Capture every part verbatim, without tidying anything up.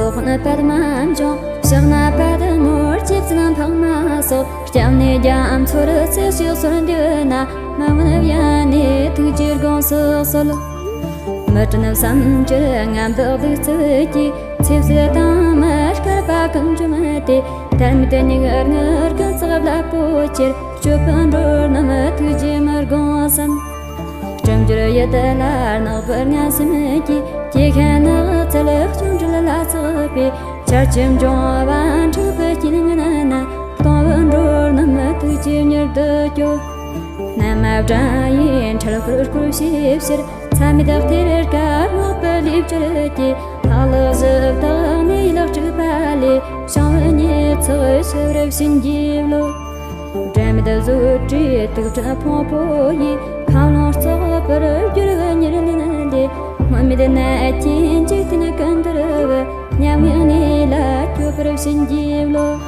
ལོག་ནི་པདྨ་འབྱུང་ཕྱག་ན་པདྨོར་ཆིབས་བསིལ་འཕགས་མ་སོགས། སྐྱབས་གནས་རྒྱ་མཚོར་ཚེ་ཞིག་གསོལ་འདེབས་ན། མ་འོངས་ཡང་ནས་ཐུགས་རྗེའི་དགོངས་སུ་གསོལ། མི་དྲན་བསམ་གྱིས་རྔམ་པའི་གདུག་རྩུབ་ཀྱིས། ཚེ་བསོད་དང་མི་དཀར་པ་ཀུན་འཇོམས་ཏེ། དལ་མེད་སྙིགས་དངོས་ཀུན་བརླག་པའི་ཕྱིར། སྐྱོབ་པར་འགྲོ་རྣམས་ཐུགས་རྗེས་མི་དགོངས་སམ། སྤྲུལ་བསྒྱུར་ཡུལ་དུ་ལ་ནག་པོའི་ངན་སེམས་ཀྱིས། སྐྱེ་ཤི་ནགས་ཚལ་སྐྱོན་བྲལ་ལ་སོགས་པའི། ཆར་ཆུ་འབྱུང་བ་འཁྲུགས་པའི་རྐྱེན་ངན་ན། སྟོང་པར་འགྲོ་རྣམས་ཐུགས་རྗེས་མྱུར་དུ་སྐྱོབས། ནམ་མཁའ་བྲན་ཡིས་འཁྲུལ་འཁོར་བསྐོར་བྱའི་ཕྱིར། མཚམས་མེད་གཏེར་ཁ་སྔོག་པའི་ལས་སྦྱོར་གྱིས། ལྷག་ལུས་གཟུ་དག་ནི་ཡིད་ལ་སྤྲུགས་པ་ལས། བྱང་བའི་ཉེས་ཚོགས་ཞི་བར་བྱིན་གྱིས་རློབས། དྲན་མེད་བཟོད་བྲལ་དུག་སྦྲུལ་ཕུང་པོ་ཡིས། ཁམས་ལོངས་སྤྱོད་པར་སྦྱོར་བའི་ཉེར་ལེན་ལས། སྔོན་མེད་ནད་ཀྱི་འཇིག་རྟེན་ཀུན་འདུལ་བའི། ཉམས་ངའི་གནས་ལ་སྐྱོབ་པར་བྱིན་གྱིས་རློབས།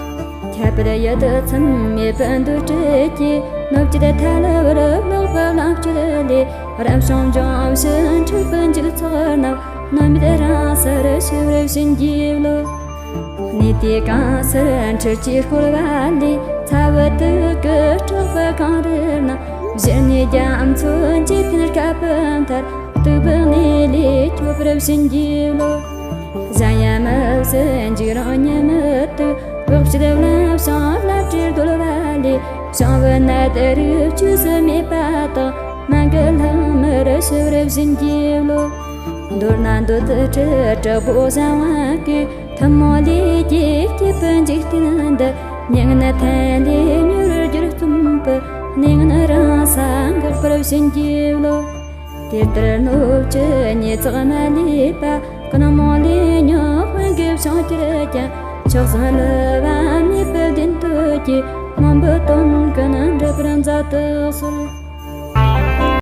ཁྱབ་པའི་ཡུལ་དུ་མཚམས་མེད་པའི་འདུ་འཕྲོད་ཀྱིས། གནོད་བྱེད་ཐལ་བར་རློག་པའི་ལམ་སྤྱོད་ལས། རབ་བྱུང་འབྱུང་བཞི་འཁྲུགས་པའི་འཇིག་ཚོགས་རྣམས། སྣང་མེད་རང་སར་ཞི་བར་བྱིན་གྱིས་རློབས། གནས་དེ་གང་སར་འཁྲུལ་གྱིས་བསྐོར་བ་ལས། ཚ་བའི་དུག་གིས་དཀྲོགས་པའི་གངས་རི་རྣམས། བཞུར་ནས་རྒྱ་མཚོའི་འཇིག་རྟེན་དཀར་པོ་མཐར། སྟུག་པོའི་གནས་ལས་སྐྱོབ་པར་བྱིན་གྱིས་རློབས། གཞན་ཡང་མི་བཟོད་འཇིགས་རུང་ཉེས་དམིགས་དུག། འགོག་བྱེད་རླུང་བྱུང་རླབས་བྲལ་རྡོལ་བ་ལས། བྱུང་བའི་ནད་རིགས་བཅོས་སུ་མེད་པ་དག། མང་གི་ལྷག་མར་ཞི་བར་བྱིན་གྱིས་རློབས། མདོར་ན་འདོད་ཁྲི་དྲག་པོ་གཞན་དབང་གིས། ཐུན་མོང་ལས་ཀྱིས་བསྐྱེད་པའི་འཇིག་རྟེན་འདི། སྙིང་ནི་ཐན་ལས་མྱུར་གྱུར་རྩོམ་པའི། གནས་ངན་རང་སར་འགག་པར་བྱིན་གྱིས་རློབས། དེ་ལྟར་གནོད་བྱེད་ཉེས་ཚོགས་མ་ལུས་པ། ཀུན་རྨོངས་ལས་ཉོན་དབང་གིས་བྱུང་གྱུར་ཀྱང་། མཆོག་གསུམ་བསླུ་བ་མེད་པའི་བདེན་དོན་གྱི། སྨོན་པའི་དོན་ཀུན་འགྲུབ་པར་མཛད་དུ་གསོལ།